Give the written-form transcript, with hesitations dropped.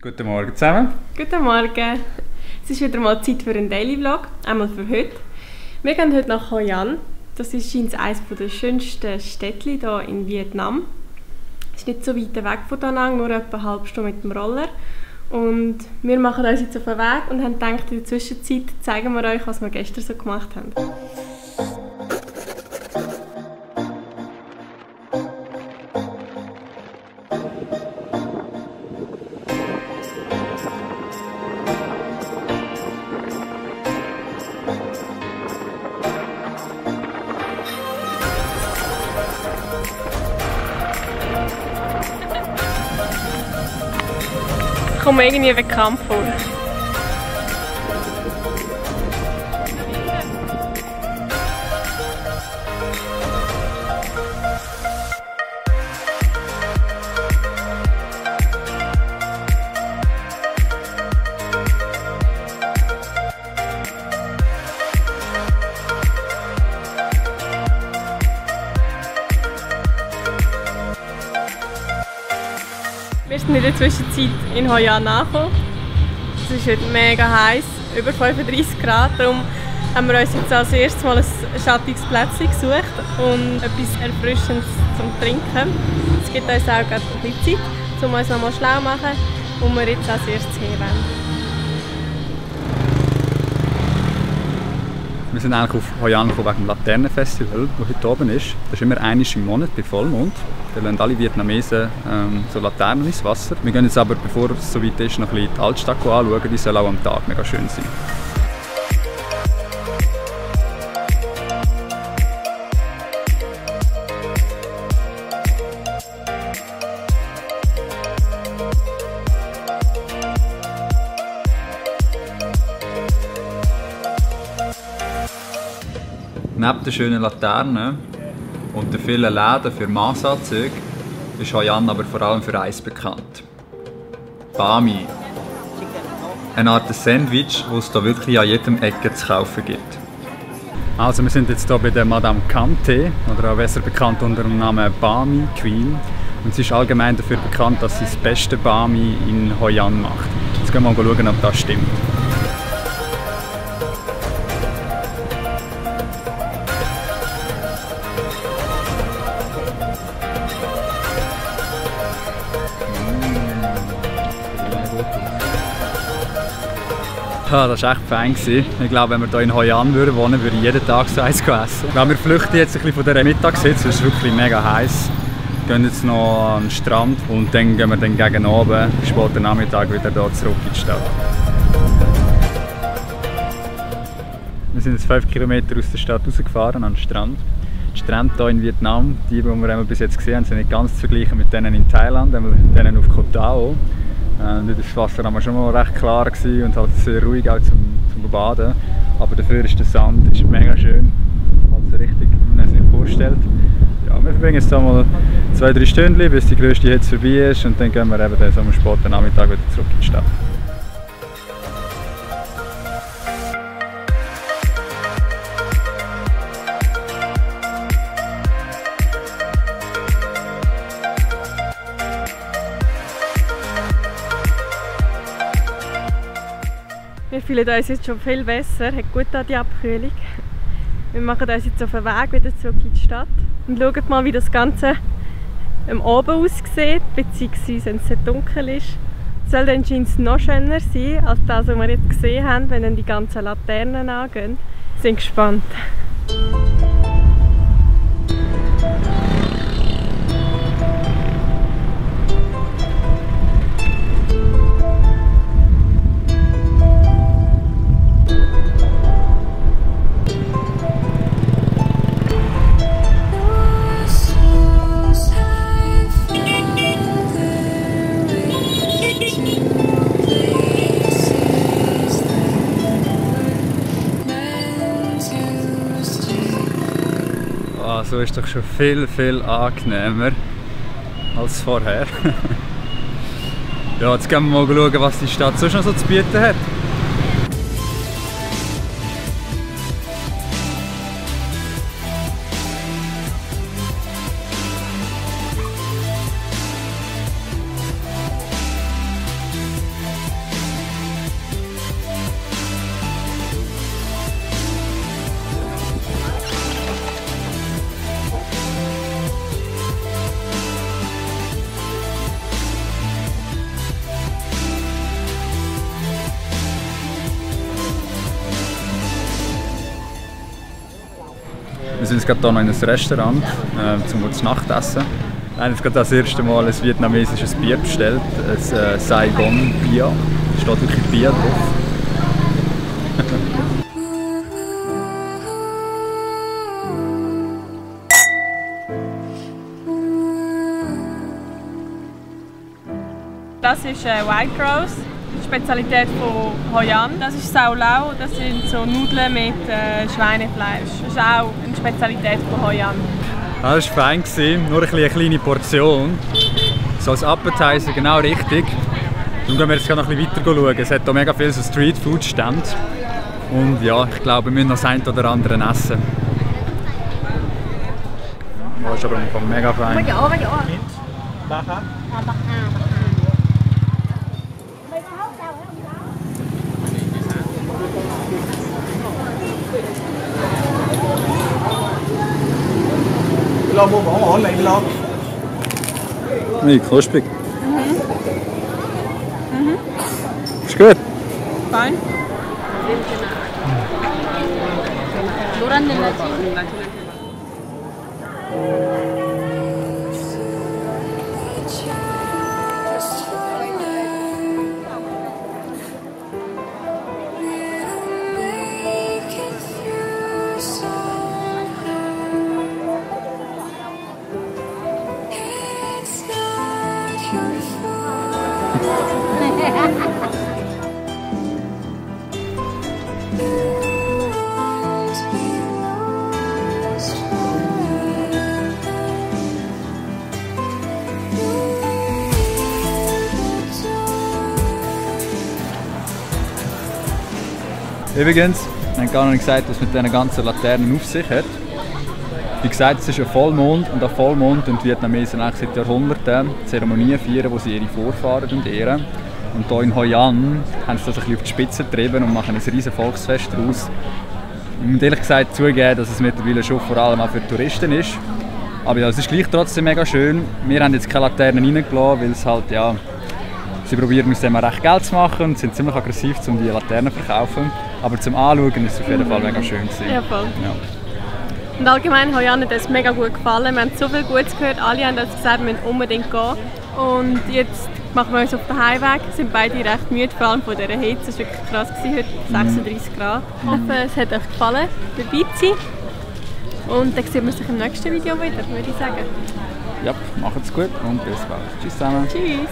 Guten Morgen zusammen. Guten Morgen. Es ist wieder mal Zeit für einen Daily Vlog, einmal für heute. Wir gehen heute nach Hoi An. Das ist scheint eines der schönsten Städtchen hier in Vietnam. Es ist nicht so weit weg von Da Nang, nur etwa eine halbe Stunde mit dem Roller. Und wir machen uns jetzt auf den Weg und haben gedacht, in der Zwischenzeit zeigen wir euch, was wir gestern so gemacht haben. Ich komme irgendwie bekannt vor. Wir sind in der Zwischenzeit in Hoi An angekommen. Es ist heute mega heiß, über 35 Grad. Darum haben wir uns jetzt als erstes mal ein schattiges Plätzchen gesucht und etwas Erfrischendes zum Trinken. Es gibt uns auch gerade ein bisschen Zeit, um uns nochmal schlau zu machen, wo wir jetzt als erstes hin wollen. Wir sind eigentlich auf Hoi An wegen dem Laternenfestival, das heute oben ist. Das ist immer einmal im Monat bei Vollmond. Da lassen alle Vietnamesen so Laternen ins Wasser. Wir gehen jetzt aber, bevor es so weit ist, noch ein bisschen die Altstadt anschauen. Die soll auch am Tag mega schön sein. Neben den schönen Laternen und den vielen Läden für Massanzüge ist Hoi An aber vor allem für eins bekannt. Banh-Mi. Eine Art Sandwich, das es hier wirklich an jedem Ecke zu kaufen gibt. Also wir sind jetzt hier bei der Madame Kante, oder auch besser bekannt unter dem Namen Banh-Mi Queen. Und sie ist allgemein dafür bekannt, dass sie das beste Banh-Mi in Hoi An macht. Jetzt gehen wir mal schauen, ob das stimmt. Ja, das war echt fein. Ich glaube, wenn wir hier in Hoi An wohnen würden, würde ich jeden Tag so eins essen. Ja, wir flüchten jetzt ein bisschen von dieser Mittagshitze, es ist wirklich mega heiß. Wir gehen jetzt noch an den Strand und dann gehen wir dann gegen oben, später Nachmittag, wieder hier zurück in die Stadt. Wir sind jetzt 5 Kilometer aus der Stadt rausgefahren an den Strand. Die Strände hier in Vietnam, die wir bis jetzt gesehen haben, sind nicht ganz zu vergleichen mit denen in Thailand, mit denen auf Koh Tao. Das Wasser war schon mal recht klar und halt sehr ruhig auch zum Baden. Aber dafür ist der Sand mega schön, halt so richtig, wie man es sich vorstellt. Ja, wir verbringen jetzt hier mal 2-3 Stunden, bis die grösste Hitze vorbei ist und dann gehen wir eben am späten Nachmittag wieder zurück in die Stadt. Wir fühlen uns jetzt schon viel besser, hat gut an die Abkühlung. Wir machen uns jetzt auf den Weg wieder zurück in die Stadt und schauen mal, wie das Ganze oben aussieht, beziehungsweise wenn es sehr dunkel ist. Es soll dann noch schöner sein, als das, was wir jetzt gesehen haben, wenn dann die ganzen Laternen angehen. Wir sind gespannt. So ist doch schon viel angenehmer als vorher. Ja, jetzt gehen wir mal schauen, was die Stadt sonst noch so zu bieten hat. Wir sind jetzt gerade hier noch in einem Restaurant zum Nachtessen. Wir haben jetzt gerade das erste Mal ein vietnamesisches Bier bestellt, ein Saigon Bier. Da steht wirklich Bier drauf. Das ist White Rose, Spezialität von Hoi An. Das ist Sao Lau, das sind so Nudeln mit Schweinefleisch. Das ist auch eine Spezialität von Hoi An. Das war fein, nur eine kleine Portion. So als Appetizer genau richtig. Dann gehen wir jetzt noch ein bisschen weiter schauen. Es hat hier mega viele so Street-Food-Stände. Und ja, ich glaube, wir müssen noch das eine oder andere essen. Das ist aber mega fein. Nee, knusprig. Ist gut. Fein. Übrigens, wir haben gar noch nicht gesagt, was mit diesen ganzen Laternen auf sich hat. Wie gesagt, es ist ein Vollmond und an Vollmond feiern die Vietnamesen eigentlich seit Jahrhunderten Zeremonien feiern, wo sie ihre Vorfahren ehren. Und hier in Hoi An haben sie das ein bisschen auf die Spitze getrieben und machen ein riesiges Volksfest daraus. Ich muss ehrlich gesagt zugeben, dass es mittlerweile schon vor allem auch für Touristen ist. Aber ja, es ist gleich trotzdem mega schön. Wir haben jetzt keine Laternen reingelassen, weil es halt, ja, sie probieren aus dem recht Geld zu machen und sind ziemlich aggressiv, um die Laternen zu verkaufen. Aber zum Anschauen ist es auf jeden Fall mega schön gewesen. Ja, voll. Ja. Und allgemein Hoi An hat uns mega gut gefallen. Wir haben so viel Gutes gehört. Alle haben uns gesagt, wir müssen unbedingt gehen. Und jetzt machen wir uns auf den Heimweg. Wir sind beide recht müde, vor allem von dieser Hitze. Es war wirklich krass heute, 36 Grad. Ich hoffe, es hat euch gefallen, dabei zu sein. Und dann sehen wir uns im nächsten Video wieder, würde ich sagen. Ja, macht's gut und bis bald. Tschüss zusammen. Tschüss.